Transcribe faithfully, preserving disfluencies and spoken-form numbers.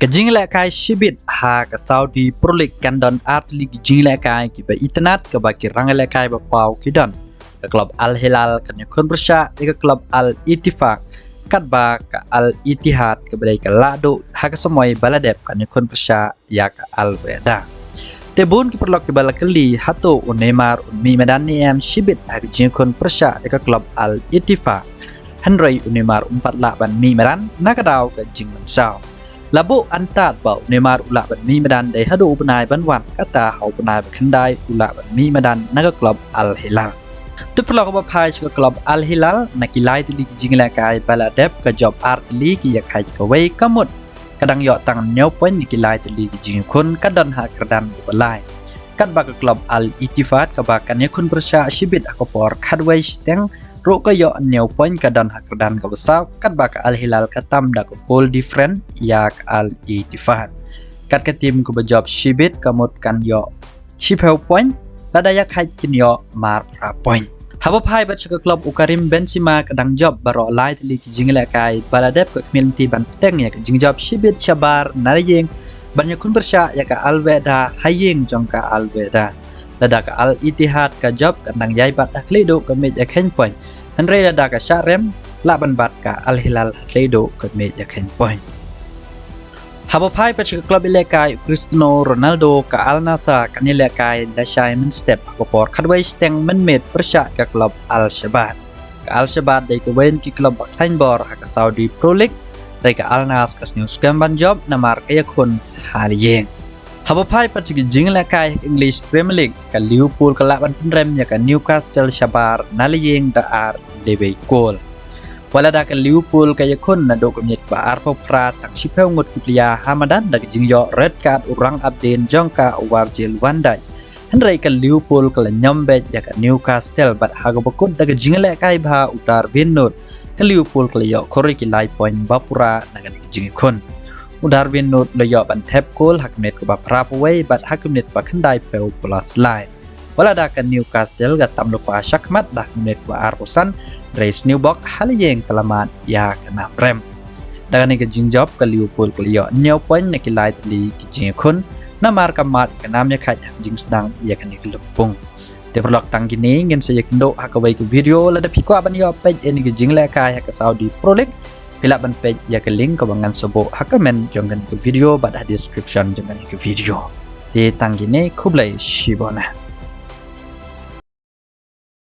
Ka jinglehkai shibit ha ka Saudi Pro League kan don ar tylli ki jinglehkai kiba itynnad kaba ki rangïalehkai ba paw ki don. Ka klub Al Hilal kan ïakhun pyrshah ïa ka klub Al Ettifaq, katba ka Al Ittihad kaba dei ka lahduh ha ka samoi ba la dep kan ïakhun pyrshah ïa ka Al Wehda. Te bun ki paralok kiba la kylli hato u Neymar un mih madan ne em shibit ha ka jingïakhun pyrshah ïa ka klub Al Ettifaq. Hynrei u Neymar um pat lah ban mih madan na ka daw ka jingmynsaw. La buh antad ba u Neymar u lah ban mih madan dei haduh u bnai ban wan, kata ha u bnai ba khyndai u lah ban mih madan na ka klub Al Hilal. Te paralok, kaba phai sha ka klub Al Hilal, na ki lai tylli ki jinglehkai ba la dep, ka jop ar tylli ki ïakhaid kawei, ka mut ka dang ïoh tang hynñiew point na ki lai tylli ki jingïakhun, ka don ha kyrdan kaba lai. Katba ka klub Al Ettifaq kaba kan ïakhun pyrshah shibit ha ka por khatwei shiteng ruh ka ïoh hynñiew point, ka don ha kyrdan kaba saw, katba ka Al Hilal ka tam da ka goal different ïa ka Al Ettifaq. Kat ka tim kaba jop shibit ka mut kan ïoh shiphew point, lada ïakhaid kin ïoh marphra point. Haba phai bad sha ka klub u Karim Benzema, ka dang jop baroh lai tylli ki jinglehkai ba la dep, ka khmih lynti ban bteng ïa ka jingjop shibit shabar na la ïing ban ïakhun pyrshah ïa ka Al Wehda ha ïing jong ka Al Wehda. Lada ka Al Ittihad ka jop, kan dang ïai bat ha khlieh duh ka miej ïakheiñ point. Hynrei lada ka shah rem, lah ban bat ka Al Hilal ha khlieh duh ka miej ïakheiñ point. Haba phai pat sha ka klub ïalehkai u Cristiano Ronaldo, ka Al Nassr kan ïalehkai lashai mynstep ha ka por khatwei shiteng mynmiet pyrshah ka klub Al Shabab. Ka Al Shabab dei kawei na ki klub ba khlaiñ bor ha ka Saudi Pro League, hynrei ka Al Nassr ka sngewskhem ban jop namar ka ïakhun ha la ïing. Haba phai pat sha ki jinglehkai ha ka English Premier League, ka Liverpool ka lah ban pynrem ïa ka Newcastle shabar na la ïing da ar lewei kol. Wat lada ka Liverpool ka ïakhun naduh ka miej ba arphew phra, tang shiphew ngut ki plia ha madan da ka jingïoh red card u rangapdien jong ka u Virgil van Dijk. Hynrei ka Liverpool ka la ñiam beit ïa ka Newcastle bad ha kaba kut da ka jinglehkai bha u Darwin Nunez, ka Liverpool ka la ïoh khur ïa ki lai point ba pura na kane ka jingïakhun. U Darwin Nunez u la ïoh ban thep kol ha ka minit kaba phra phew wei bad ha ka minit ba khyndai phew plus lai. Wat lada ka Newcastle ka tam lypa shakhmat da ha ka minit ba arphew san, hynrei sniewbok ha la ïing ka la mad ïa ka nam rem. Da kane ka jingjop ka Liverpool ka la ïoh hynñiew point na ki lai tylli ki jingïakhun, namar ka mad ïa ka nam ïakhaid ha ka jingsdang ïa kane ka lympung. Te paralok, tang kine ngin sa ïakynduh ha kawei ka video. Lada phi kwah ban ïoh peit ïa kine ki jinglehkai ha ka Saudi Pro League, phi lah ban peit ïa ka link kaba ngan sa buh ha comment jong kane ka video bad ha description jong kane ka video. Te tang kine, khublei shibun.